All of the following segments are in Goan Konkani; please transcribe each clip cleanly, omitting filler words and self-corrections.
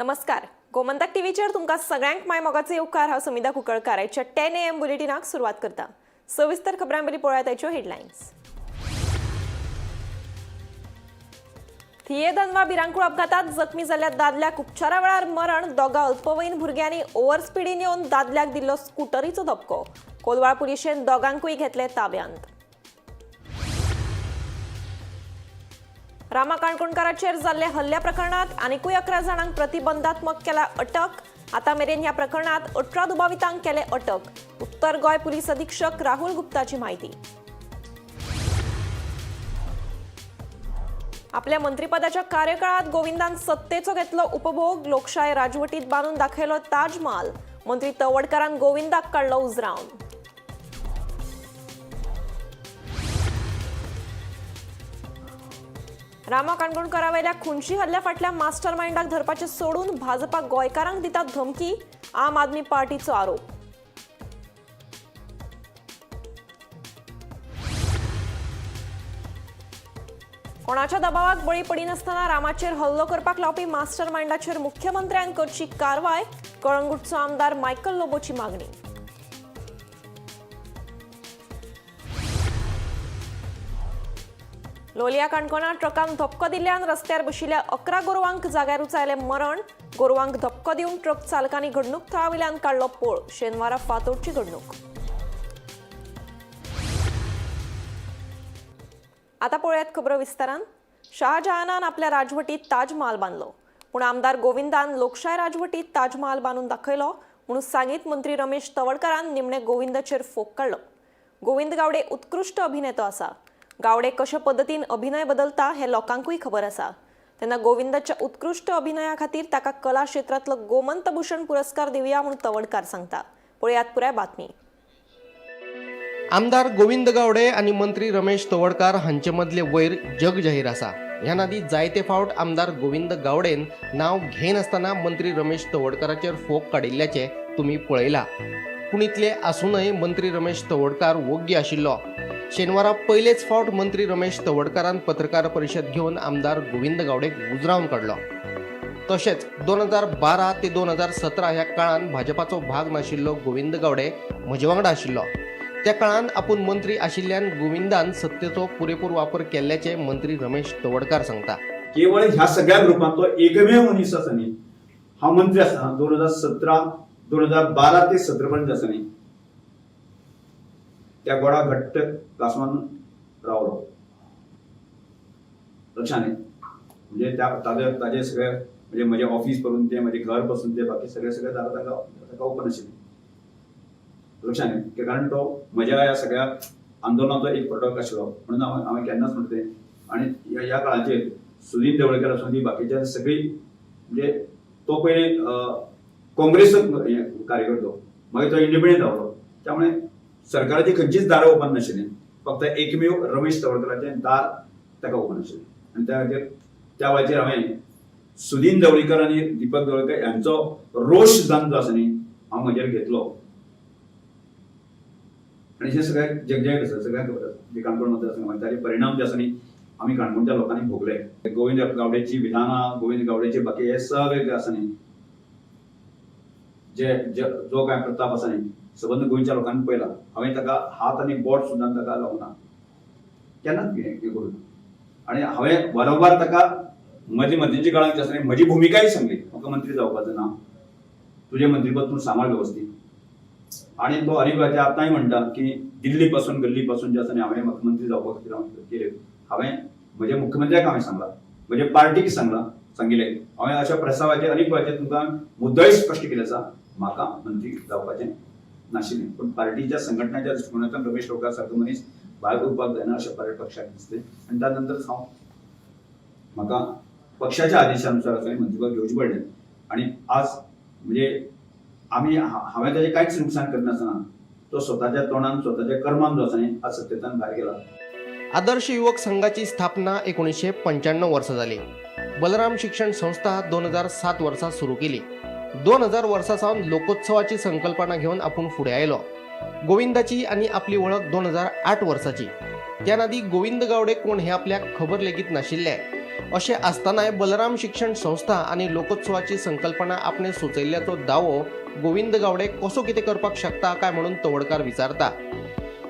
नमस्कार, गोमंतक टीव्हीचेर तुमकां सगळ्यांक माय मोगाचो येवकार. हांव समिधा कुंकळकार. आयच्या 10 AM बुलेटिनाक सुरवात करता. सविस्तर खबरां पयलीं पळोवया ताच्यो हेडलायन्स. थिये-दनवा भिरांकूळ अपघातात जखमी जाल्ल्या दादल्याक उपचारा वेळार मरण. दोगा अल्पवयीन भुरग्यांनी ओव्हर स्पिडीन येवन दादल्याक दिल्लो स्कुटरीचो धपको. कोलवाळ पुलिशेन दोगांकूय घेतले ताब्यांत. रामा काणकोणकाराचेर जाल्ले हल्ल्या प्रकरणात आनिकूय 11 जाणांक प्रतिबंधात्मक केला अटक. आता मेरेन ह्या प्रकरणात 18 दुबावितांक केले अटक. उत्तर गोंय पुलीस अधीक्षक राहुल गुप्ताची माहिती. आपल्या मंत्रिपदाच्या कार्यकाळात गोविंदान सत्तेचो घेतलो उपभोग. लोकशाय राजवटीत बांदून दाखयलो ताजमहाल. मंत्री तवडकारान गोविंदाक काडलो उजरावन. रामा काणकोणकारावेल्या खुनशी हल्ल्या फाटल्या मास्टर मायंडाक धरपाचें सोडून भाजपा गोंयकारांक दिता धमकी, आम आदमी पार्टीचो आरोप. कोणाच्या दबावाक बळी पडिनासतना रामाचेर हल्लो करपाक लावपी मास्टर मायंडाचेर मुख्यमंत्र्यान करची कारवाय, कळंगूटचो आमदार मायकल लोबोची मागणी. लोलया काणकोणा ट्रकान धपको दिल्ल्यान रस्त्यार बशिल्ल्या 11 गोरवांक जाग्यारूच आयलें मरण. गोरवांक धपको दिवन ट्रक चालकांनी घडणूक थळावयल्यान काडलो पळ. शेनवारा फांतोडची घडणूक. आता पळोवयात खबरो विस्तारान. शहाजहानान आपल्या राजवटीत ताजमहाल बांदलो, पूण आमदार गोविंदान लोकशाय राजवटीत ताजमहाल बांदून दाखयलो म्हणून सांगीत मंत्री रमेश तवडकारान निमणे गोविंदाचेर फोग काडलो. गोविंद गावडे उत्कृश्ट अभिनेतो आसा. गावडे कशे पद्दतीन अभिनय बदलता हें लोकांकूय खबर आसा. तेन्ना गोविंदाच्या उत्कृश्ट अभिनया खातीर ताका कला क्षेत्रांतलो गोमंत भूषण पुरस्कार दिवया म्हूण तवडकार सांगता. पळयात पुराय बातमी. आमदार गोविंद गावडे आनी मंत्री रमेश तवडकार हांचे मदले वैर जग जाहीर आसा. ह्या नादी जायते फावट आमदार गोविंद गावडेन नांव घेनासतना मंत्री रमेश तवडकाराचेर फोग काडिल्ल्याचें तुमी पळयला. पूण इतले आसूनय मंत्री रमेश तवडकार वोग्गी आशिल्लो. शेनवारा पयलेच फावट मंत्री रमेश तवडकारान पत्रकार परिशद घेवन आमदार गोविंद गावडेक उजरावन काडलो. तशेंच 2012 ते 2017 ह्या काळान भाजपाचो भाग नाशिल्लो गोविंद गावडे म्हजे वांगडा आशिल्लो. त्या काळान आपूण मंत्री आशिल्ल्यान गोविंदान सत्तेचो पुरेपूर वापर केल्ल्याचें मंत्री रमेश तवडकार सांगता. केवळ ह्या सगळ्या ग्रुपांतलो एकमेव मनीस आसा न्ही, हांव मंत्री आसतना 2017, 2012 ते 17 पर्यंत आसा न्ही, त्या गोडा घट्ट लासमान रावलो. लक्षात न्ही, म्हणजे त्या ताजे ताजे सगळे, म्हणजे म्हजें ऑफिस पसून ते म्हजें घर पसून ते बाकी सगळे सगळे दारां ताका ताका ओपन आशिल्ली. लक्षात न्ही, कारण तो म्हज्या ह्या सगळ्या आंदोलनाचो एक प्रोडक्ट आशिल्लो म्हणून हांवें हांवें केन्नाच म्हणटा तें. आनी ह्या काळाचेर सुदीन देवळकर आसूं ती बाकीच्या सगळी, म्हणजे तो पयलीं काँग्रेस कार्यकर्तो, मागीर तो इंडिपेंडंट रावलो. त्यामुळे सरकाराची खंयचीच दारां ओपन नाशिल्ली, फक्त एकमेव रमेश तवडकराचें दार ताका ओपन आशिल्लें. आनी त्या खातीर त्या वेळाचेर हांवें सुदीन देवळीकर आनी दीपक देवळकर हांचो रोश जावन जो आसा न्ही, हांव म्हजेर घेतलो. आनी हें सगळें जगजाहीर आसा, सगळ्यांक खबर आसा. जे काणकोण मतदारसंघात ताजे परिणाम जे आसा न्ही, आमी काणकोणच्या लोकांनी भोगले. गोविंद गावडेची विधानां, गोविंद गावडेचे बाकी हे सगळे जे आसा न्ही, जे जो काय प्रताप आसा न्ही, सबंद गोंयच्या लोकांनी पळयला. हांवें ताका हात आनी बोट सुद्दां ताका लावंक ना, केन्नाच हें करूं ना. आनी हांवें वारंवार ताका मदीं मदींच्या काळांत जे आसा न्ही, म्हजी भुमिकाय सांगली, म्हाका मंत्री जावपाचें ना, तुजें मंत्रीपद तूं सांबाळ वेवस्थीत. आनी तो अनेक वेळाचेर आतांय म्हणटा की दिल्ली पासून गल्ली पासून जे आसा न्ही, हांवें म्हाका मंत्री जावपा खातीर हांवें केलें. हांवें म्हज्या मुख्यमंत्र्याक हांवें सांगलां, म्हज्या पार्टीक सांगलां, सांगिल्लें. हांवें अशा प्रस्तावाचेर अनेक वेळाचेर तुमकां मुद्दोय स्पश्ट केले आसा, म्हाका मंत्री जावपाचें नाशिल्लें, पूण पार्टीच्या संघटनाच्या दृश्टिकोनांतल्यान रमेश तवडकार सारको मनीस भायर उरपाक जायना अशें पार्टी पक्षाक दिसलें. आनी त्या नंतर हांव म्हाका पक्षाच्या आदेशानुसार असं मंत्रीपद घेवचें पडलें. आनी आज म्हणजे आमी हांवें ताजें कांयच नुकसान करनासतना तो स्वताच्या तोंडान स्वताच्या कर्मान जो आसा न्ही, आज सत्तेंतल्यान भायर गेला. आदर्श युवक संघाची स्थापना 1995 वर्सा जाली. बलराम शिक्षण संस्था 2007 वर्सा सुरू केली. 2000 वर्सा सावन लोकोत्सवाची संकल्पना घेवन आपूण फुडें आयलो. गोविंदाची आनी आपली वळख 2008 वर्साची. त्या नादी गोविंद गावडे कोण हें आपल्याक खबर लेगीत नाशिल्लें. अशें आसतनाय बलराम शिक्षण संस्था आनी लोकोत्सवाची संकल्पना आपणे सुचयल्ल्याचो दावो गोविंद गावडे कसो कितें करपाक शकता काय म्हणून तवडकार विचारता.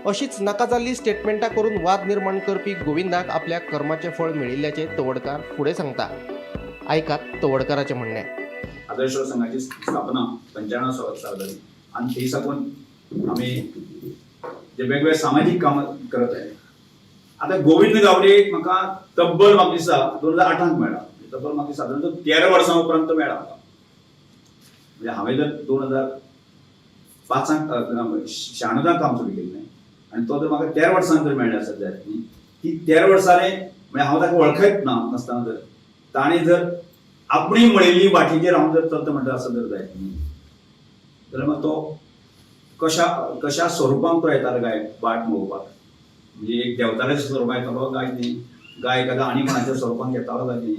अशीच नाका जाल्ली स्टेटमेंटां करून वाद निर्माण करपी गोविंदाक आपल्या कर्माचें फळ मेळिल्ल्याचें तवडकार फुडें सांगता. आयकात तवडकाराचें म्हणणें. आदर्श संघाची स्थापना 95 साल जाली आनी थंय साकून आमी जे वेगवेगळे सामाजीक कामां करत आहे. आतां गोविंद गावडे म्हाका तब्बल म्हाका दिसता 2008 मेळ्ळा. तब्बल म्हाका सादारण 13 वर्सां उपरांत तो मेळ्ळा म्हाका. म्हणजे हांवें जर 2005 96 काम सुरू केल्लें आनी तो जर म्हाका 13 वर्सां जर मेळ्ळा आसत जायत न्ही, ती 13 वर्सांनी म्हणजे हांव ताका वळखत ना नासतना जर ताणें जर आपणी म्हणिल्ली वाटेचेर हांव जर चलता म्हणटा आसत जर जायत न्ही, जाल्यार मागीर तो कशा कशा स्वरुपांत तो येतालो काय वाट पळोवपाक, म्हणजे एक देवताच्या स्वरुपांत येतालो काय न्ही, गाय एखादा आनी कोणाच्या स्वरुपांत येतालो काय न्ही,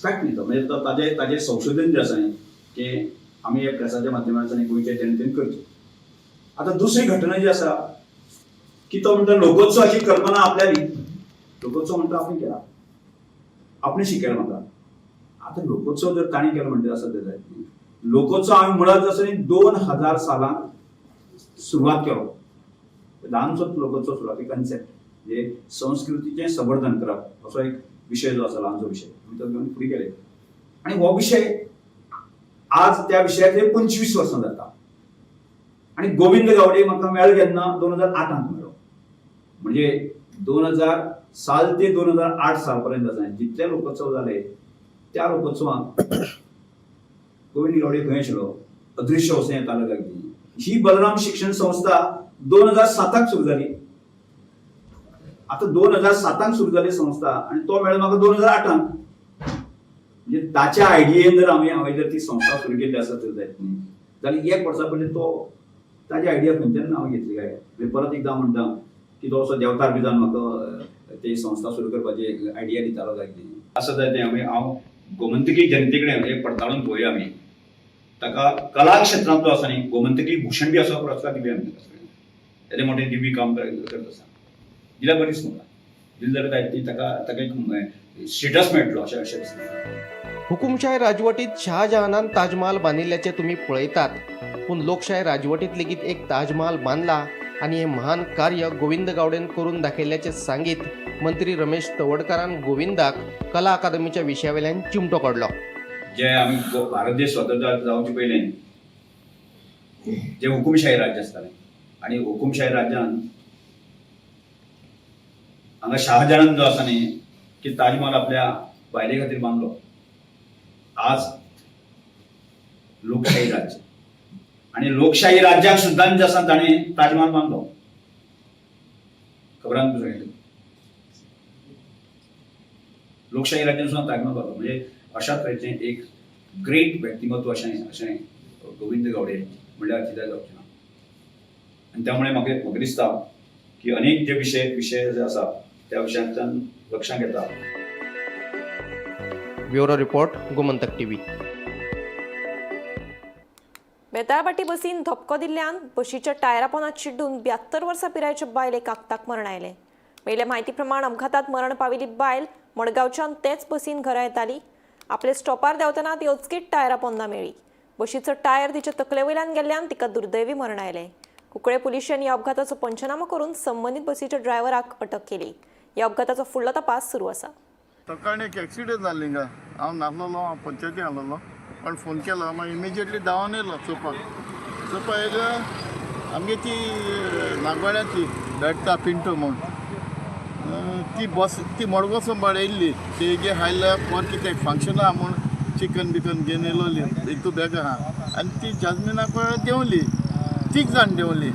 कांयच न्ही तो. म्हणजे तो ताजे ताजें संशोधन जें आसा न्ही की आमी हे प्रेसाच्या माध्यमांतल्यान गोंयच्या जनतेन करचें. आतां दुसरी घटना जी आसा की तो म्हणटा लोकोत्सवाची कल्पना आपल्याली, लोकोत्सव म्हणटा आपणे केला, आपणे शिकयला म्हाका. आतां लोकोत्सव जर ताणें केलो म्हणटा आसत जायत न्ही, लोकोत्सव हांवें मुळांत आसा न्ही 2000 सालांत सुरवात केलो. ल्हानसो लोकोत्सव सुरवाती कन्सेप्ट म्हणजे संस्कृतीचें संवर्धन करप असो एक विशय जो आसा, ल्हानसो विशय आमी तो घेवन फुडें गेले आनी हो विशय आज त्या विशयाचेर 25 वर्सां जाता. आनी गोविंद गावडे म्हाका मेळ्ळो केन्ना 2008 मेळ्ळो. म्हणजे 2000 साल ते 2008 साल पर्यंत आसा जितले लोकोत्सव जाले त्या लोकोत्सवांत गोविंद गावडे खंय आशिल्लो, अदृश्य वचून येतालो काय कितें. ही बलराम शिक्षण संस्था 2007 सुरू जाली. आतां 2007 सुरू जाली संस्था आनी तो मेळ्ळो म्हाका 2008. म्हणजे ताच्या आयडियेन जर आमी हांवें जर ती संस्था सुरू केल्ली आसत जर जायत न्ही जाल्यार एक वर्सा पयलीं तो ताजी आयडिया खंयच्यान हांवें घेतली काय. म्हणजे परत एकदां म्हणटा की तो असो देवतार बी जावन म्हाका ती संस्था सुरू करपाची आयडिया दितालो काय कितें आसत जायत तें. आमी हांव गोमंतकी जनते कडेन एक पडताळून पळोवया आमी ताका कला क्षेत्रांत जो आसा न्ही गोमंतकी भूषण बी असो पुरस्कार दिवया आमी ताका सगळ्यांक. येदें मोठें दिव्य काम करत आसा, दिल्यार बरें दिसता म्हाका. दिलें जाल्यार काय ती ताका ताका एक स्टेटस मेळटलो अशें अशें दिसता. हुकुमशाय राजवटीत शहाजहानान ताजमहाल बांदिल्ल्याचें तुमी पळयतात, पूण लोकशाय राजवटीत लेगीत एक ताजमहाल बांदला आनी हें महान कार्य गोविंद गावडेन करून दाखयल्ल्याचें सांगीत मंत्री रमेश तवडकारान गोविंदाक कला अकादमीच्या विशयावेल्यान चिमटो काडलो. जे आमी भारत देश स्वतंत्र जावचे पयलें जे हुकुमशाही राज्य आसतालें आनी हुकुमशाही राज्यान हांगा शहाजहान जो आसा न्ही की ताजमहाल आपल्या बायले खातीर बांदलो. आज लोकशाही राज्य आनी लोकशाही राज्याक सुद्दां जे आसा ताणें ताजमहाल बांदलो. खबर आसा तुका सगळ्यांक? लोकशाही राज्यान सुद्दां ताजमहाल बांदलो. म्हणजे अशा तरेचें एक ग्रेट व्यक्तिमत्व अशें अशें गोविंद गावडे म्हणल्यार अतिताय जावचें ना. आनी त्यामुळे म्हाका म्हाका दिसता की अनेक जे विशय विशय जे आसा त्या विशयांतल्यान लक्षांत येता. Bureau report, Gomantak TV. Betalbatim बसीन धपको दिल्ल्यान बशीच्या टायरा पोंदा चिड्डून 72 वर्सां पिरायेच्या बायलेक आक्ताक मरण आयलें. मेळिल्ले म्हायती प्रमाण अपघातात मरण पाविल्ली बायल मडगांवच्यान तेच बसीन घरा येताली. आपले स्टॉपार देंवतना ती अचकीत टायरा पोंदा मेळ्ळी. बशीचो टायर तिच्या तकले वयल्यान गेल्ल्यान तिका दुर्दैवी मरण आयलें. कुंकळे पुलिशांनी ह्या अपघाताचो पंचनामो करून संबंदीत बसीच्या ड्रायव्हराक अटक केली. ह्या अपघाताचो फुडलो तपास सुरू आसा. सकाळी एक एक्सिडेंट जाल्ली हिंगा. हांव नासलेलो, हांव पंचायती आसलेलो, पण फोन केलो मागीर इमिजिएटली धांवन येयलो चोवपाक. चोवपाक येयलो आमगे ती नागवाड्यांतली बेडटा पिंटो म्हूण ती बस ती मडगांव संबाळ येयल्ली. तेगे हायल्या कोण कितें फंक्शन आहा म्हूण चिकन बिकन घेवन येयलोली हितू बॅग आहा आनी ती जाजमिना कडेन देंवली. तीग जाण देंवली.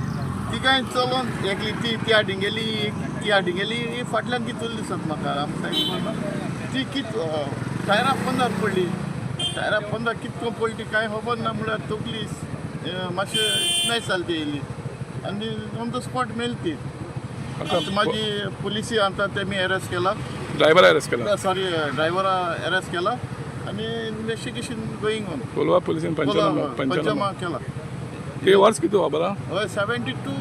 तिगांय चलोन एकली ती ती हाडीं गेली, ती हाडीं गेली, ही फाटल्यान कितून दिसत म्हाका आमकां ती कित टायरा पोंदार पडली. टायरा पोंदार कितको पडली ती कांय खबर ना, म्हळ्यार तकली मातशें स्मॅश जाली ती येयली आनी ऑन the spot मेली ती. आतां मागीर पुलिसी आतां तेमी अरेस्ट केला. ड्रायव्हर अरेस्ट केला. सॉरी, ड्रायव्हरा अरेस्ट केला आनी इन्वेस्टिगेशन गोईंग ऑन. कोलवा पुलिसेन पंचनामा पंचनामा पंचनामा केला. ते वर्स किती खबर आहा? हय, 72 to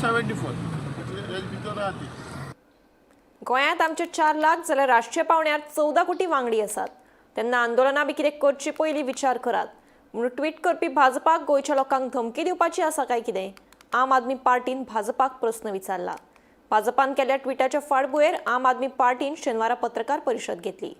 74 इतले हेज भितर आहा ती. गोंयांत आमचे 4 लाख जाल्यार राष्ट्रीय पावंड्यार 14 कोटी वांगडी आसात. तेन्ना आंदोलनां बी कितें करचे पयलीं विचार करात म्हणून ट्वीट करपी भाजपाक गोंयच्या लोकांक धमकी दिवपाची आसा काय कितें, आम आदमी पार्टीन भाजपाक प्रस्न विचारला. भाजपान केल्ल्या ट्विटाच्या फाटभुंयेर आम आदमी पार्टीन शेनवारा पत्रकार परिशद घेतली.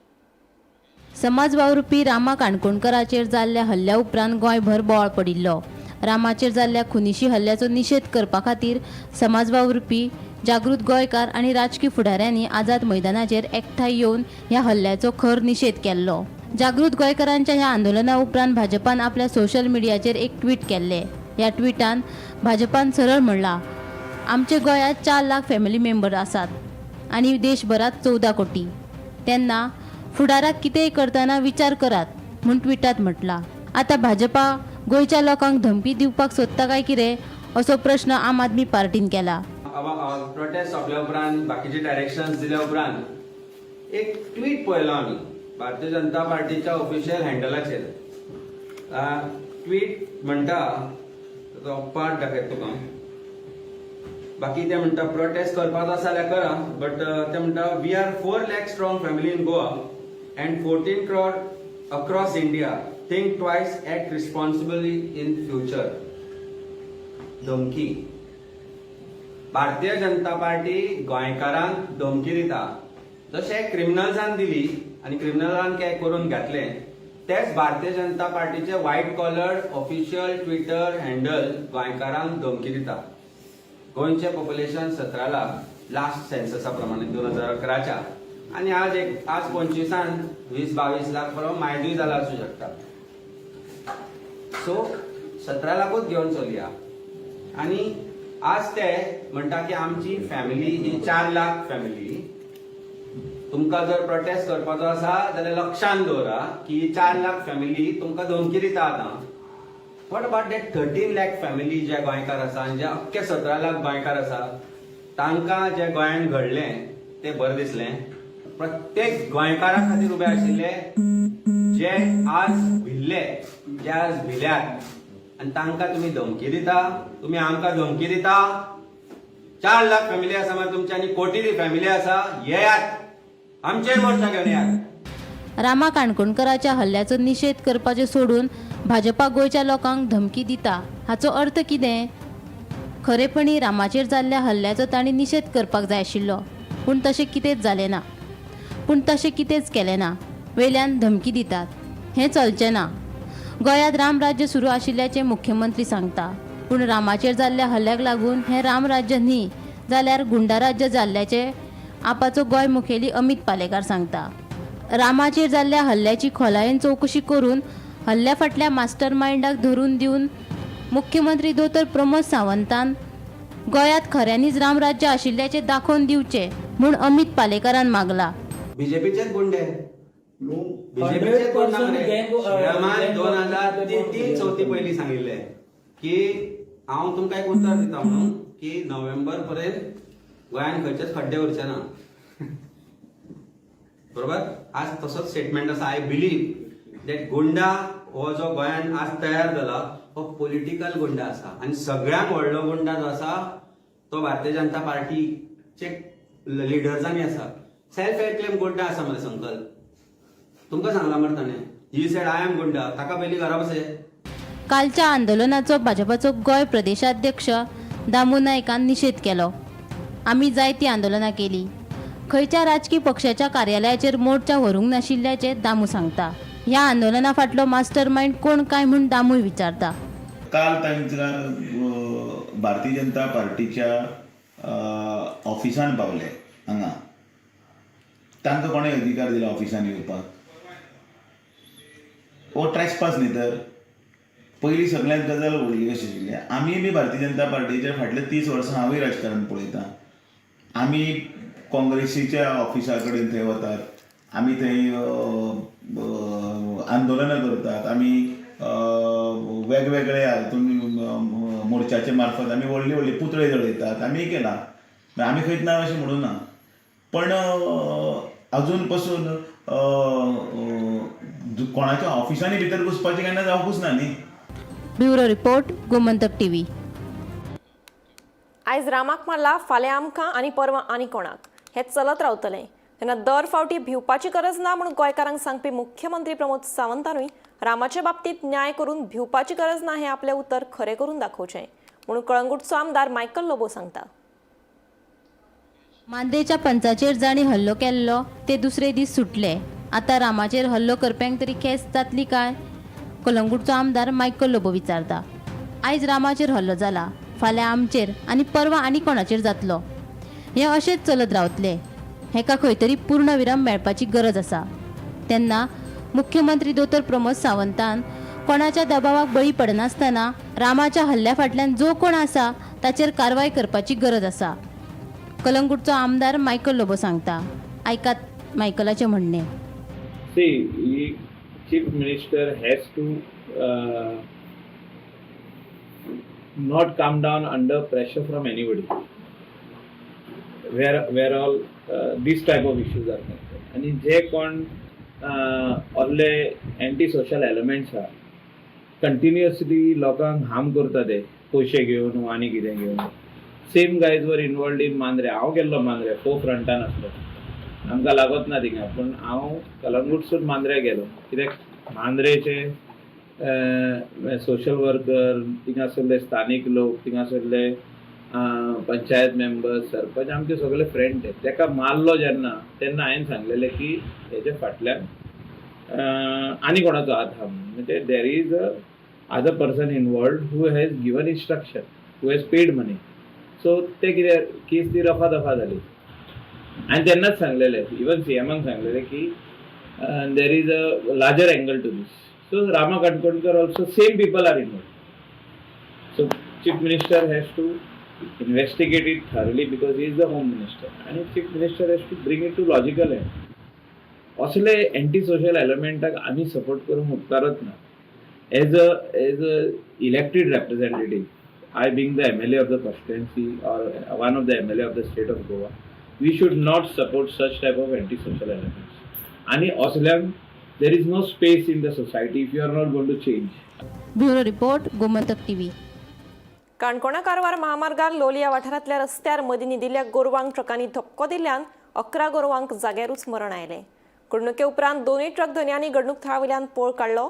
समाज वावुरपी रामा काणकोणकराचेर जाल्ल्या हल्ल्या उपरांत गोंयभर बोवाळ पडिल्लो. रामाचेर जाल्ल्या खुनिशी हल्ल्याचो निशेध करपा खातीर समाज वावुरपी, जागृत गोंयकार आनी राजकी फुडाऱ्यांनी आझाद मैदानाचेर एकठांय येवन ह्या हल्ल्याचो खर निशेध केल्लो. जागृत गोंयकारांच्या ह्या आंदोलना उपरांत भाजपान आपल्या सोशल मिडियाचेर एक ट्वीट केल्लें. ह्या ट्विटान भाजपान सरळ म्हणलां, आमचे गोंयांत 4 लाख फॅमिली मेंबर आसात आनी देशभरात 14 कोटी, तेन्ना फुडाराक कितेंय करतना विचार करात म्हूण ट्विटात म्हटलां. आतां भाजपा गोंयच्या लोकांक धमकी दिवपाक सोदता काय कितें असो प्रश्न आम आदमी पार्टीन केला. प्रोटेस्ट सोंपल्या उपरांत बाकीचे डायरेक्शन्स दिल्या उपरांत एक ट्वीट पळयलो आमी भारतीय जनता पार्टीच्या ऑफिशियल हँडलाचेर. ट्वीट म्हणटा, तो पार्ट दाखयता तुका हांव. बाकी ते म्हणटा प्रोटेस्ट करपाचो आसा जाल्यार करा, बट ते म्हणटा we are 4 lakh strong family in Goa and 14 crore across India. Think twice, act responsibly in future. धमकी. भारतीय जनता पार्टी गोंयकारांक धमकी दिता. जशें क्रिमिनल्सान दिली आनी क्रिमिनलान काय करून घातले, तेच भारतीय जनता पार्टीचे white collar official Twitter handle गोंयकारांक धमकी दिता. गोंयचें पॉप्युलेशन 17 लाख लास्ट सेन्ससा प्रमाणे 2011च्या, आनी आज एक आज 25आन 20-22 लाख बरोबर मायजूय जाला आसूं शकता. सो 17 लाखूच घेवन चलया. आनी आज ते म्हणटा की आमची फॅमिली ही 4 लाख फॅमिली, तुमकां जर प्रोटेस्ट करपाचो आसा जाल्यार लक्षान दवरा की ही 4 लाख फॅमिली तुमकां धमकी दिता. आतां what about that 13 lakh family जे गोंयकार आसा आनी जे अख्खे 17 लाख गोंयकार आसा, तांकां जे गोंयांत घडलें तें बरें दिसलें? प्रत्येक गोंयकारा खातीर उबे आशिल्ले जे आज भिल्ले, जे आज भिल्यात आनी तांकां तुमी धमकी दिता. तुमी आमकां धमकी दिता. 4 लाख फॅमिली आसा मरे तुमची आनी कोटी फॅमिली आसा. येयात, आमचेर मोर्चा घेवन येयात. रामा काणकोणकराच्या हल्ल्याचो निशेध करपाचें सोडून भाजपा गोंयच्या लोकांक धमकी दिता हाचो अर्थ कितें? खरेपणी रामाचेर जाल्ल्या हल्ल्याचो तांणी निशेध करपाक जाय आशिल्लो, पूण तशें कितेंच जालें ना. पूण तशें कितेंच केलें ना, वयल्यान धमकी दितात, हें चलचें ना. गोंयांत रामराज्य सुरू आशिल्ल्याचें मुख्यमंत्री सांगता, पूण रामाचेर जाल्ल्या हल्ल्याक लागून हें रामराज्य न्ही जाल्यार गुंडाराज्य जाल्ल्याचें आपाचो गोंय मुखेली अमीत पालेकार सांगता. रामाचेर जाल्ल्या हल्ल्याची खोलायेन चवकशी करून हल्ल्या फाटल्या मास्टर मायंडाक धरून दिवन मुख्यमंत्री दोतोर प्रमोद सावंतान गोंयांत खऱ्यांनीच रामराज्य आशिल्ल्याचें दाखोवन दिवचें म्हूण अमीत पालेकारान मागला. बीजेपीचेच गुंडे, बीजेपीचेच गुंड मरे. श्रीरामान 2003 चवथी पयलीं सांगिल्लें की हांव तुमकां एक उतर दिता म्हणून की नोव्हेंबर पर्यंत गोंयांत खंयचेच खड्डे उरचे ना, बरोबर? आज तसोच स्टेटमेंट आसा. I believe that गुंडा हो जो गोंयांत आज तयार जाला हो पॉलिटिकल गुंडा आसा आनी सगळ्यांत व्हडलो गुंडा जो आसा तो भारतीय जनता पार्टीचे लिडर्सांनी आसा. सेल्फ एक्लेम गुंडा आसा मरे संकल्प. तुमकां सांगला मरे ताणें, he said I am goonda. ताका पयलीं घरा बसय. कालच्या आंदोलनाचो भाजपाचो गोंय प्रदेशाध्यक्ष दामू नायकान निशेध केलो. आमी जायतीं आंदोलनां केली, खंयच्या राजकी पक्षाच्या कार्यालयाचेर मोर्चा व्हरूंक नाशिल्ल्याचें दामू सांगता. ह्या आंदोलना फाटलो मास्टर मायंड कोण काय म्हूण दामूय विचारता. काल तांकां भारतीय जनता पार्टीच्या ऑफिसान पावले हांगा. तांकां कोणें अधिकार दिला ऑफिसान येवपाक? हो ट्रेसपास न्ही तर. पयलीं सगळ्यांत गजाल व्हडली कशी आशिल्ली, आमी बी भारतीय जनता पार्टीच्या फाटले 30 वर्सां हांवूय राजकारण पळयतां. आमी काँग्रेसीच्या ऑफिसा कडेन थंय वतात, आमी थंय आंदोलनां करतात, आमी वेगवेगळे हातून मोर्चाचे मार्फत आमी व्हडली व्हडली पुतळे जळयतात. आमी केलां, आमी खंयच ना अशें म्हणूं ना, पण अजून पसून कोणाच्या ऑफिसांनी भितर घुसपाचें केन्ना जावंकूच ना न्ही. Bureau report, Gomantak TV. आयज रामाक मारला, फाल्यां आमकां आनी परवां आनी कोणाक. हें चलत रावतलें. तेन्ना दर फावटी भिवपाची गरज ना म्हूण गोंयकारांक सांगपी मुख्यमंत्री प्रमोद सावंतानूय रामाचे बाबतींत न्याय करून भिवपाची गरज ना हें आपलें उतर खरें करून दाखोवचें म्हणून कळंगूटचो आमदार मायकल लोबो सांगता. मांद्रेच्या पंचाचेर जांणी हल्लो केल्लो ते दुसरे दीस सुटले. आतां रामाचेर हल्लो करप्यांक तरी खेस्त जातली काय? कलंगूटचो आमदार मायकल लोबो विचारता. आयज रामाचेर हल्लो जाला, फाल्यां आमचेर आनी परवां आनी कोणाचेर जातलो. हें अशेंच चलत रावतलें. हेका खंय तरी पूर्णविराम मेळपाची गरज आसा. तेन्ना मुख्यमंत्री दोतोर प्रमोद सावंतान कोणाच्या दबावाक बळी पडनासतना रामाच्या हल्ल्या फाटल्यान जो कोण आसा ताचेर कारवाय करपाची गरज आसा, कलंगूटचो आमदार मायकल लोबो सांगता. आयकात मायकलाचें म्हणणें. See, Chief Minister has to not come down under pressure from anybody. Where all these type of issues are concerned. आणि जे कोण असले एंटी सोशल एलिमेंट्स आहा, कंटिन्युअसली लोकांक हार्म करता ते पयशे घेवन आनी कितें घेवन. Same guys were involved in Mandrem. हांव गेल्लो मांद्रे, फो फ्रंटान आसलो, आमकां लागत ना थिंगा, पूण हांव कलंगूटसून मांद्र्या गेलो कित्याक मांद्रेचे सोशल वर्कर, थिंगासरले स्थानीक लोक, थिंगासरले पंचायत मेंबर्स, सरपंच, आमचे सगळे फ्रेंड ते. तेका मारलो जेन्ना तेन्ना हांवें सांगलेलें की हेच्या फाटल्यान आनी कोणाचो हात आहा म्हणून. म्हणजे there is a other person involved who has given instruction, who has paid money. So ते कितें केस ती रफा दफा जाली. आनी तेन्नाच सांगलेलें, इवन सीएमाक सांगलेलें की there is a larger angle to this. So Rama Kankonkar also, same people are involved. So Chief Minister has to investigate it thoroughly because he is the Home Minister आनी Chief Minister has to bring it to logical end. असले एंटी सोशल एलिमेंटाक आमी सपोर्ट करूंक उपकारत ना. As a elected representative, I being the MLA of the constituency or one of the MLA of the state of Goa, we should not support such type of anti-social elements. आणि असल्यांक there is no space in the society if you are not going to change. Bureau report, Gomantak TV. Canacona Karwar महामार्गार लोलिया वाठारांतल्या रस्त्यार मदीं न्हिदिल्ल्या गोरवांक ट्रकांनी धपको दिल्ल्यान 11 गोरवांक जाग्यारूच मरण आयलें. घडणुके उपरांत दोनूय ट्रक धनयांनी घडणूक थळा वयल्यान पळ काडलो.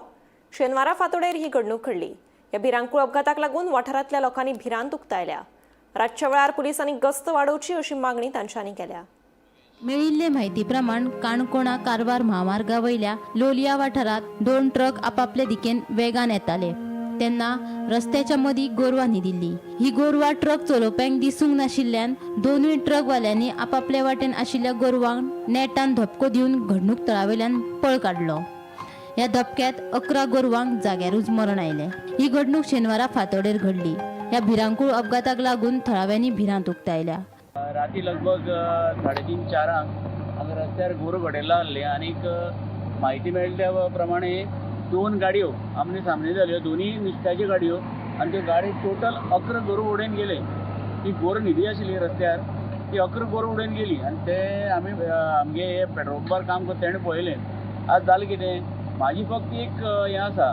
शेनवारा फांतोडेर ही घडणूक घडली. ह्या भिरांकूळ अपघाताक लागून वाठारांतल्या लोकांनी भिरांत उक्तायल्या. रातच्या वेळार पुलिसांनी गस्त वाडोवची अशी मागणी तांच्यांनी केल्या. मेळिल्ले म्हायती प्रमाण काणकोणा कारवार म्हामार्गा वयल्या लोलया वाठारांत दोन ट्रक आपापले दिकेन वेगान येताले तेन्ना रस्त्याच्या मदीं गोरवां न्हिदिल्लीं. ही गोरवां ट्रक चलोवप्यांक दिसूंक नाशिल्ल्यान दोनूय ट्रकवाल्यांनी आपापले वाटेन आशिल्ल्या गोरवांक नेटान धपको दिवन घडणूक थळावेल्यान पळ काडलो. ह्या धपक्यात 11 गोरवांक जाग्यारूच मरण आयलें. ही घडणूक शेनवारा फांतोडेर घडली. ह्या भिरांकूळ अपघाताक लागून थळाव्यांनी भिरांत उक्तायल्या. राती लगभग 3:30-4 चारांक हांगा रस्त्यार गोरवां बडयला आहले आनीक म्हायती मेळ्ळी त्या प्रमाणे दोन गाडयो आमने सामने जाल्यो, दोनूय नुस्त्याच्यो गाडयो आनी त्यो गाडी टोटल 11 गोरवां उडोवन गेले. ती गोरवां न्हिदी आशिल्ली रस्त्यार, ती 11 गोरवां उडोवन गेली आनी ते आमी आमगे हे पेट्रोल पंपार काम करता तेणें पळयलें. आज जालें कितें, म्हाजी फक्त एक हें आसा,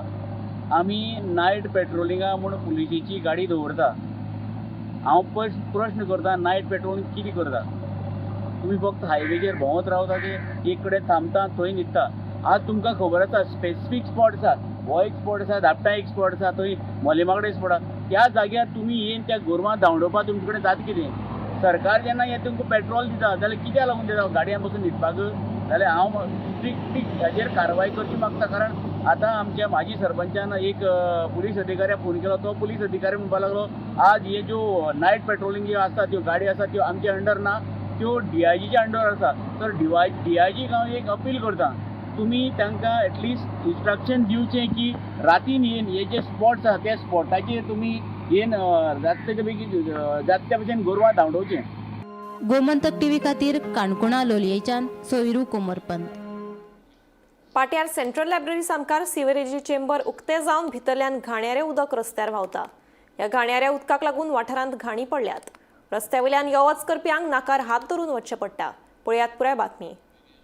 आमी नायट पेट्रोलिंगा म्हूण पुलिशेची गाडी दवरता. हांव प्रश्न करता, नायट पेट्रोलिंग कितें करता तुमी? फक्त हायवेचेर भोंवत रावता ते एक कडेन थांबता, थंय न्हिदता. आज तुमकां खबर आसा, स्पेसिफीक स्पॉट आसा. हो एक स्पॉट आसा, दापटा एक स्पॉट आसा, थंय मोलेमाकडे स्पॉट आसा. त्या जाग्यार तुमी येवन त्या गोरवां धांवडोवपाक तुमचे कडेन जाता कितें? सरकार जेन्ना हें तुमकां पेट्रोल दिता जाल्यार कित्याक लागून दिता? गाडयां बसून न्हिदपाक? जाल्यार हांव स्ट्रिक्टली हाजेर कारवाय करची मागता, कारण आतां आमच्या माजी सरपंचान एक पुलीस अधिकाऱ्याक फोन केलो. तो पुलीस अधिकारी म्हणपाक लागलो, आज हे ज्यो नायट पेट्रोलिंग ज्यो आसा, त्यो गाडी आसा, त्यो आमच्या अंडर ना, त्यो डीआयजीच्या अंडर आसा. तर डीआयजीक हांव एक अपील करता, तुमी तांकां एटलिस्ट इन्स्ट्रक्शन दिवचें की रातीन येवन हे जे स्पॉट्स आसा त्या स्पॉटाचेर तुमी येवन जाता तेच्या बेगीन जाता त्या भशेन गोरवां धांवडोवचें. गोमंतक टीव्ही खातीर काणकोणा लोलयेच्यान सोयरू कोमरपंत. पाट्यार सेंट्रल लायब्ररी सामकार सिवरेजी चेंबर उक्ते जावन भितरल्यान घाणयारें उदक रस्त्यार व्हांवता. ह्या घाणयाऱ्या उदकाक लागून वाठारांत घाणी पडल्यात. रस्त्या वयल्यान यो वच करप्यांक नाकार हात धरून वचचें पडटा. पळयात पुराय बातमी.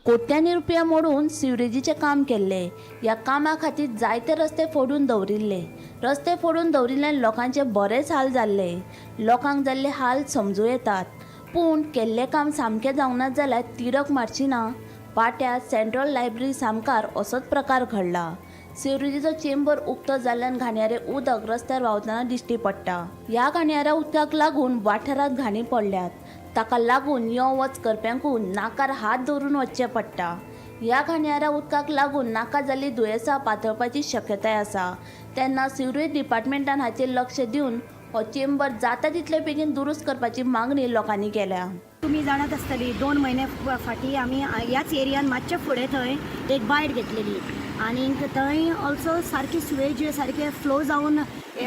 कोट्यांनी रुपया मोडून सिवरेजीचें काम केल्लें. ह्या कामा खातीर जायते रस्ते फोडून दवरिल्ले. रस्ते फोडून दवरिल्ल्यान लोकांचे बरेच हाल जाल्ले. लोकांक जाल्ले हाल समजूं येतात. पूण केल्लें काम सामकें जावंक ना जाल्यार तिडक मारची ना. पाट्यार सेंट्रल लायब्ररी सामकार असोच प्रकार घडला. सिवरेजीचो चेंबर उक्तो जाल्ल्यान घाणयारें उदक रस्त्यार व्हांवतना दिश्टी पडटा. ह्या घाणयाऱ्या उदकाक लागून वाठारांत घाणी पडल्यात. ताका लागून यो वच करप्यांकूय नाकार हात धरून वचचें पडटा. ह्या घाणयाऱ्या उदकाक लागून नाका जाल्लीं दुयेंसां पातळपाची शक्यताय आसा. तेन्ना सिवरेज डिपार्टमेंटान हाचेर लक्ष दिवन हो चेंबर जाता तितले बेगीन दुरुस्त करपाची मागणी लोकांनी केल्या. तुमी जाणात आसतली, 2 म्हयने फाटीं आमी ह्याच एरियान मातशें फुडें थंय एक बायट घेतलेली आनी थंय ऑल्सो सारकी सुवेज सारके फ्लो जावन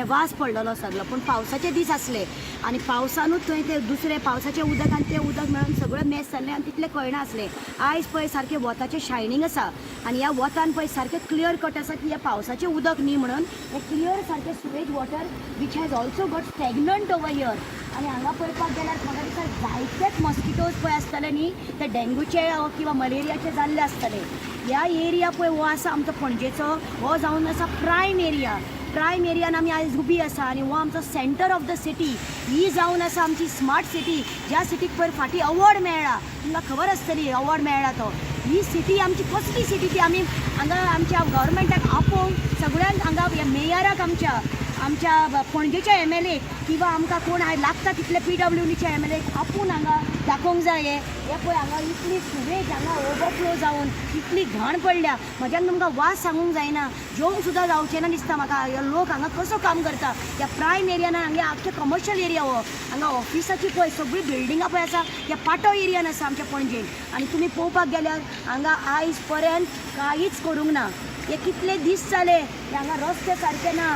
वास पडलेलो सगलो. पूण पावसाचे दीस आसले आनी पावसानूच थंय ते दुसरे पावसाचें उदक आनी तें उदक मेळून सगळें मेस जाल्लें आनी तितलें कळना आसलें. आयज पळय सारकें वताचें शायनींग आसा आनी ह्या वतान पळय सारकें क्लियर कट आसा की हें पावसाचें उदक न्ही म्हणून हें क्लियर सारकें sewage water which has also got stagnant over here. आनी हांगा पळोवपाक गेल्यार म्हाका दिसता जायतेच मॉस्किटोज पळय आसतले न्ही, ते डेंग्यूचे किंवा मलेरियाचे जाल्ले आसतले. ह्या एरिया पळय हो आसा आमचो पणजेचो, हो जावन आसा प्रायम एरिया. प्रायम एरियान आमी आयज उबी आसा आनी हो आमचो सेंटर ऑफ the city ही जावन आसा आमची स्मार्ट सिटी, ज्या सिटीक पयर फाटीं अवॉर्ड मेळ्ळा, तुमकां खबर आसतली अवॉर्ड मेळ्ळा तो. ही सिटी आमची कसली सिटी ती आमी हांगा आमच्या गव्हर्मेंटाक आपोवन सगळ्यांक हांगा मेयराक आमच्या आमच्या पणजेच्या MLA किंवा आमकां कोण लागता तितले PWDच्या MLA आपूण हांगा दाखोवंक जाय. हे पळय हांगा इतली सुवेज हांगा ओवरफ्लो जावन इतली घाण पडल्या, म्हज्यान तुमकां वास सांगूंक जायना, जेवंक सुद्दां जावचें ना दिसता म्हाका. लोक हांगा कसो काम करता ह्या प्रायम एरियान, हांगे आख्खे कमर्शियल एरिया हो, हांगा ऑफिसाची पळय सगळीं बिल्डिंगां पळय आसा, ह्या पाटो एरियान आसा आमच्या पणजेन. आनी तुमी पळोवपाक गेल्यार हांगा आयज पर्यंत कांयच करूंक ना. हे कितले दीस जाले हांगा रस्ते सारके ना.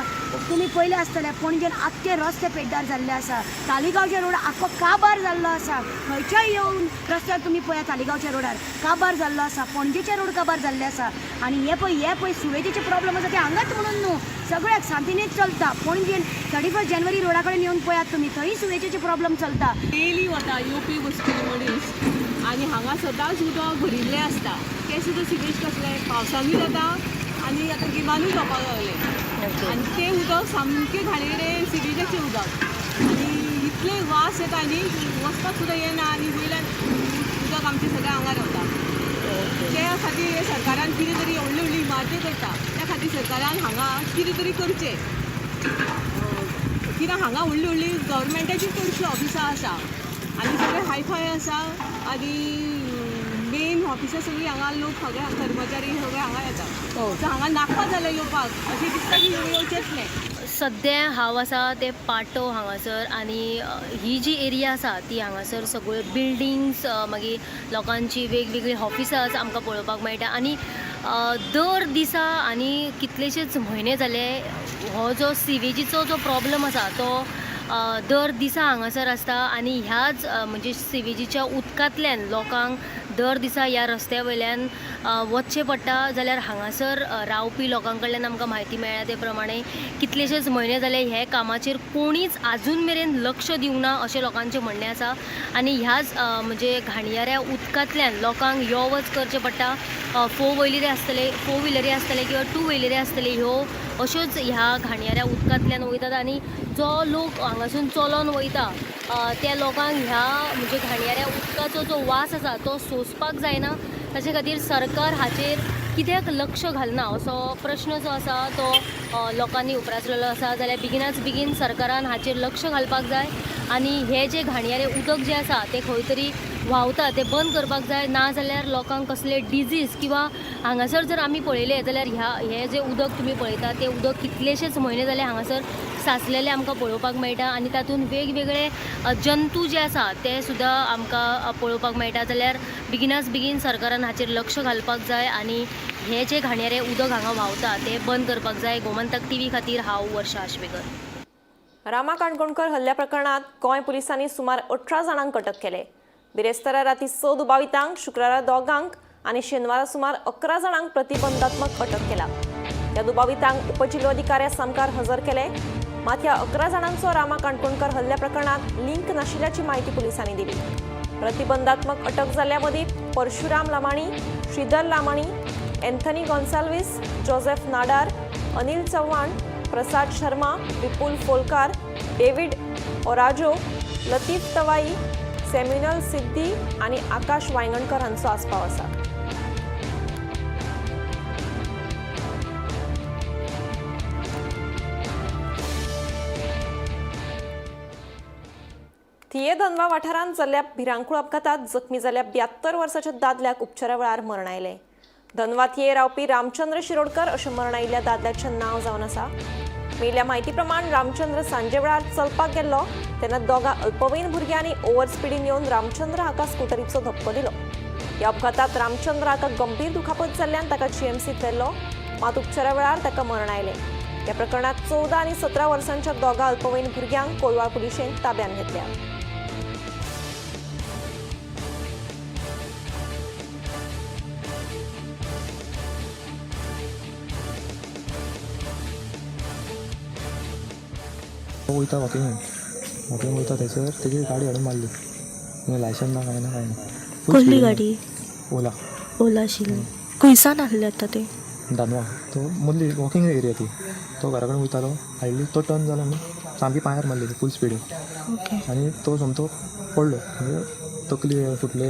तुमी पयले आसतले पणजेन आख्खे रस्ते पेड्ड्यार जाल्ले आसा. तालिगांवचे रोड आख्खो काबार जाल्लो आसा. खंयच्याय येवन रस्त्यार तुमी पळयात तालिगांवच्या रोडार काबार जाल्लो आसा, पणजेचे रोड काबार जाल्ले आसा. आनी हे पळय सुवेजीचे प्रॉब्लम आसा ते हांगाच म्हणून न्हू, सगळ्याक सांतिनेज चलता. पणजेन 31 जानेवारी रोडा कडेन येवन पळयात तुमी, थंय सुवेजीचे प्रॉब्लम चलता. डेली वता येवपी वचपी मनीस आनी हांगा सदांच उदक भरिल्लें आसता. तें सुद्दां सिवेज कसलें पावसानूय जाता आनी आतां गिमानूय जावपाक लागलें. आनी तें उदक सामकें घाणेरडें सिवेजाचें उदक आनी इतलें वास येता आनी वचपाक सुद्दां येना आनी वयल्यान उदक आमचें सगळें आंगार वता. त्या खातीर सरकारान कितें तरी व्हडली व्हडली इमारती करता, त्या खातीर सरकारान हांगा कितें तरी करचें. कित्याक हांगा व्हडली व्हडली गव्हर्मेंटाची चडशीं ऑफिसां आसा आनी सगळें हायफाय आसा आनी मेन ऑफिसां सगळीं हांगा लोक सगळे कर्मचारी सगळे हांगा येतात. सो हांगा नाका जालें येवपाक, अशें दिसता की येवचेंच न्हय. सद्या हांव आसा ते पाटो हांगासर आनी ही जी एरिया आसा ती हांगासर सगळ्यो बिल्डींग्स, मागीर लोकांची वेगवेगळीं ऑफिसां आमकां पळोवपाक मेळटा. आनी दर दिसा आनी कितलेशेच म्हयने जाले हो जो सिवेजीचो जो प्रॉब्लम आसा तो दर दिसा हांगासर आसता. आनी ह्याच म्हणजे सिवेजीच्या उदकांतल्यान लोकांक दर दिसा ह्या रस्त्या वयल्यान वचचें पडटा. जाल्यार हांगासर रावपी लोकां कडल्यान आमकां म्हायती मेळ्ळ्या ते प्रमाणे कितलेशेच म्हयने जाले हे कामाचेर कोणीच आजून मेरेन लक्ष दिवना अशें लोकांचें म्हणणें आसा. आनी ह्याच म्हणजे घाणयाऱ्या उदकांतल्यान लोकांक यो वच करचें पडटा. फोर व्हिलरी आसतले किंवा टू व्हिलरी आसतले, ह्यो अश्योच ह्या घाणयाऱ्या उदकांतल्यान वयतात. आनी जो लोक हांगासून चलोन वयता त्या लोकांक ह्या म्हणजे घाणयाऱ्या उदकाचो जो वास आसा तो सोंसपाक जायना. ताचे खातीर सरकार हाचेर कित्याक लक्ष घालना असो प्रश्न जो आसा तो लोकांनी उप्रासलेलो आसा. जाल्यार बेगिनाच बेगीन सरकारान हाचेर लक्ष घालपाक जाय आनी हे जे घाणयारे उदक जें आसा तें खंय तरी व्हांवता तें बंद करपाक जाय. ना जाल्यार लोकांक कसले डिजीज किंवा हांगासर जर आमी पळयलें जाल्यार हे जें उदक तुमी पळयता तें उदक कितलेशेच म्हयने जाले हांगासर साचलेलें आमकां पळोवपाक मेळटा आनी तातूंत वेगवेगळे जंतू जे आसा ते सुद्दां आमकां पळोवपाक मेळटा. जाल्यार बेगिनाच बेगीन सरकारान हाचेर लक्ष घालपाक जाय आनी हे जे घाणयारे उदक हांगा व्हांवता तें बंद करपाक जाय. गोमंतक टीव्ही खातीर हांव वर्षा आश्वेकर. रामा काणकोणकर हल्ल्या प्रकरणात गोंय पुलिसांनी सुमार 18 जाणांक अटक केले. बिरेस्तारा राती 6 दुबावितांक, शुक्रारा 2 आनी शेनवारा सुमार 11 जाणांक प्रतिबंधात्मक अटक केला. ह्या दुबावितांक उपजिल्होधिकाऱ्या सामकार हजर केले. मात ह्या 11 जाणांचो रामा काणकोणकर हल्ल्या प्रकरणात लिंक नाशिल्ल्याची माहिती पुलिसांनी दिली. प्रतिबंधात्मक अटक जाल्ल्या मदीं परशुराम लामाणी, श्रीधर लामाणी, एन्थनी गोन्साल्वीस, जोसेफ नाडार, अनिल चव्हाण, प्रसाद शर्मा, विपुल फोलकार, डेव्हिड ओराजो, लतीफ तवाई, सॅम्युनल सिद्दी आनी आकाश वायंगणकर हांचो आस्पाव आसा. थिये धनवा वाठारांत जाल्ल्या भिरांकूळ अपघातात जखमी जाल्ल्या 72 वर्साच्या दादल्याक उपचारा वेळार मरण आयलें. धनवा थिये रावपी रामचंद्र शिरोडकर अशें मरण आयिल्ल्या दादल्याचें नांव जावन आसा. मेळिल्ल्या म्हायती प्रमाण रामचंद्र सांजे वेळार चलपाक गेल्लो तेन्ना दोगां अल्पवयीन भुरग्यांनी ओव्हर स्पिडीन येवन रामचंद्र हाका स्कुटरीचो धपको दिलो. ह्या अपघातात रामचंद्र हाका गंभीर दुखापत जाल्ल्यान ताका जीएमसीत व्हेल्लो, मात उपचारा वेळार ताका मरण आयलें. ह्या प्रकरणात 14 आनी 17 वर्सांच्या दोगां अल्पवयीन भुरग्यांक कोलवाळ पुलिशेन ताब्यांत घेतल्या. वयता वॉकिंगान वॉकिंग वयता थंयसर तेजी गाडी हाडून मारली. लायसन ना कांय ना कांय ना. कसली गाडी? ओला. ओला आशिल्ली. खंयसान आहले आतां ते? दानवा. तो मदली वॉकिंग एरिया ती. तो घरा कडेन वयतालो हाडली तो टर्न जालो आनी सामकी पांयार मारली फूल स्पिडीन. आनी तो सोमतो पडलो. म्हणजे तकली फुटले,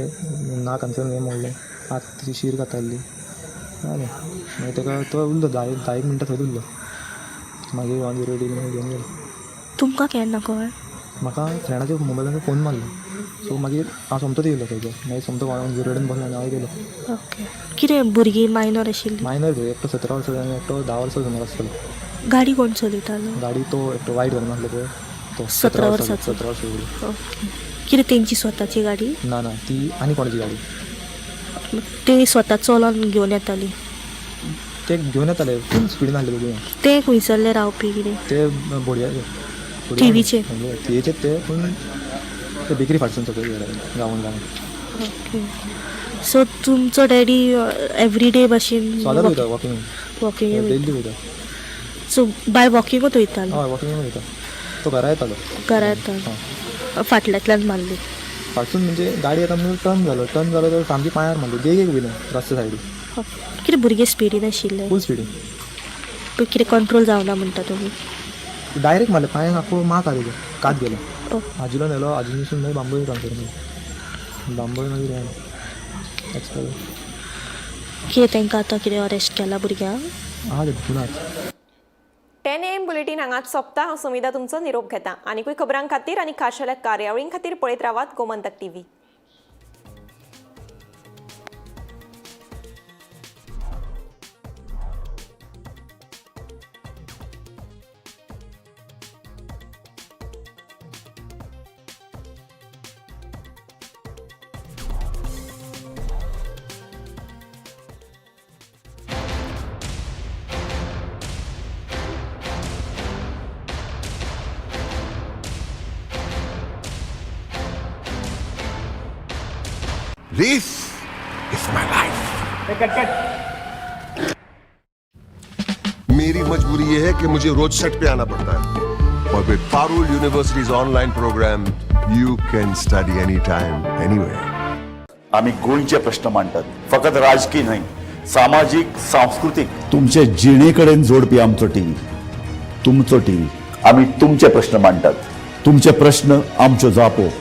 नाक हांगसर हें मोडलें, हात ती शीर कातरली जालें. मागीर ताका तो उरलो 10-1 मिनटां थंयच उरलो. मागीर 108 येयली मागीर घेवन गेलो. तुमकां केन्ना कळ्ळें? म्हाका फ्रेंडाच्या मोबायलान फोन मारलो. सो मागीर हांव सोमतोच येयलो थंयसर. मागीर सोमतो 108 बसलो आनी हांव गेलो. ओके. कितें भुरगीं मायनर आशिल्लीं? मायनर थंय एकटो 17 वर्सां आनी एकटो 10 वर्सां सुमार आसतलो. गाडी कोण चलयतालो? गाडी तो एकटो वायट घालून आसलो पळय तो. 17 वर्सांचो. 17 वर्सां. ओके. कितें तेंची स्वताची गाडी? ना ना, ती आनी कोणाची गाडी. ते स्वता चलोन घेवन येताली? ते घेवन येताले फूल स्पिडीन आसले दोगूय. ते खंयसरले रावपी कितें? ते बोडया टिवीचे? थियेचे ते, पूण ते बेकरी फाटसून सगळे गांवान गांवान. ओके. सो तुमचो डॅडी एवरीडे भशेन सदांच वयता वॉकिंग. वॉकिंग डेली वयता. सो बाय वॉकिंगूच वयतालो? हय वॉकिंगूच वयता. तो घरा येतालो. घरा येतालो. फाटल्यांतल्यान मारली? फाटसून म्हणजे गाडी येता म्हणून टर्न जालो. टर्न जालो तर सामकी पांयार मारली, देगेक बी ना रस्त्या सायडीक. कितें भुरगे स्पिडीन आशिल्ले? फूल स्पिडीन. कितें कंट्रोल जावना म्हणटा तुमी? डायरेक्ट मारले पांयान, आख्खो माक आहा तेजो, कात गेलो. आजुलो न्हेलो. आजुनसून मागीर बांबोळी ट्रान्सफर केलो. बांबोळी मागीर हें एक्सपायर. कितें तांकां आतां कितें अरेस्ट केला भुरग्यांक? आहा ते तितून. 10 AM bulletin हांगाच सोंपता. हांव सुमिधा तुमचो निरोप घेता. आनीकूय खबरां खातीर आनी खाशेल्या कार्यावळीं खातीर पळयत रावात Gomantak TV. This is my life. मेरी मजबूरी ये है कि मुझे रोज सेट पे आना पड़ता है और with Parul University's online program, you can study anytime, anywhere. आम्ही गोंयचे प्रश्न मांडटात, फकत राजकीय न्हय, सामाजीक, सांस्कृतीक, तुमचे जिणे कडेन जोडपी आमचो टीव्ही, तुमचो टीव्ही. आमी तुमचे प्रश्न मांडटात, तुमचे प्रश्न आमच्यो जापो,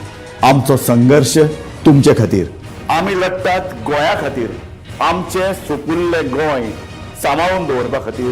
आमचो संघर्श तुमचे खातीर. आमी लडटात गोंया खातीर, आमचें सुपुल्लें गोंय सांबाळून दवरपा खातीर.